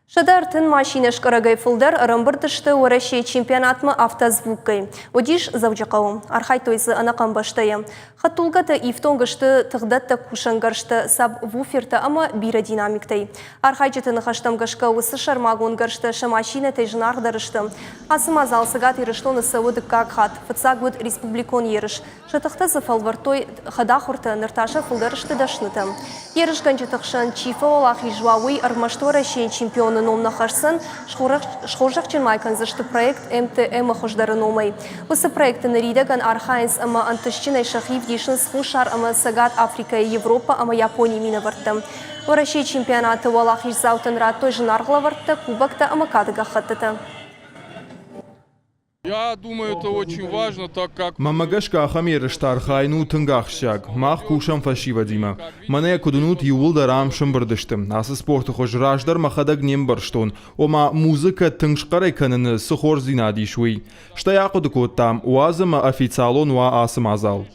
130 машинӕ скъӕрӕгӕй фылдӕр ӕрӕмбырд сты Уӕрӕсейы чемпионатмӕ автозвуккӕй. Уыдис Дзӕуджыхъӕуы. Архайдтой дзы ӕнӕхъӕн бӕстӕйы. Хӕдтулгӕтӕ ифтонг сты тыхдӕттӕг кусӕнгӕрзтӕ, сабвуфертӕ ӕмӕ бирӕ динамиктӕй. Архайджыты ныхӕстӕм гӕсгӕ уыцы сӕрмагонд гӕрзтӕ сӕ машинӕтӕй зынаргъдӕр сты. Ацы мадзал Цӕгат Ирыстоны цӕуы дыккаг хатт. Фыццаг уыд республикон ерыс. Сӕ тыхтӕ дзы фӕлвӕрдтой хӕдахуыртӕ, ныр та сӕ фылдӕр сты дӕснытӕ. Ерысгӕнджыты хсӕн чи фӕуӕлахиз уа, уый ӕрмӕст Уӕрӕсейы чемпионы ном нӕ хӕсдзӕн, схорзӕхджын ма кӕндзысты проект МТМ-ы хуыздӕры номӕй. Уыцы проекты ныридӕгӕн архайынц ӕмӕ ӕнтыстджынӕй сӕхи вдисынц Хуссар ӕмӕ Цӕгат Африкӕйы, Европӕ ӕмӕ Японийы минӕвӕрттӕ. Уӕрӕсейы чемпионаты уӕлахиздзаутӕн радтой зынаргъ лӕвӕрттӕ, кубоктӕ ӕмӕ кады гӕххӕттытӕ. Я думаю, это очень важно, так как... Мӕнмӕ гӕсгӕ ахӕм ерысты архайын у тынг ахсджиаг. Мах кусӕм фӕсивӕдимӕ. Мӕнӕ куыд уынут, иууылдӕр ам сӕмбырд сты. Ацы спорты хуыз раздӕр мӕхӕдӕг не мбӕрстон, ома музыкӕ тынг схъӕрӕй кӕныны цы хорздзинад ис, уый. Стӕй ахъуыды кодтам, уадз ӕмӕ официалон уа ацы мадзал.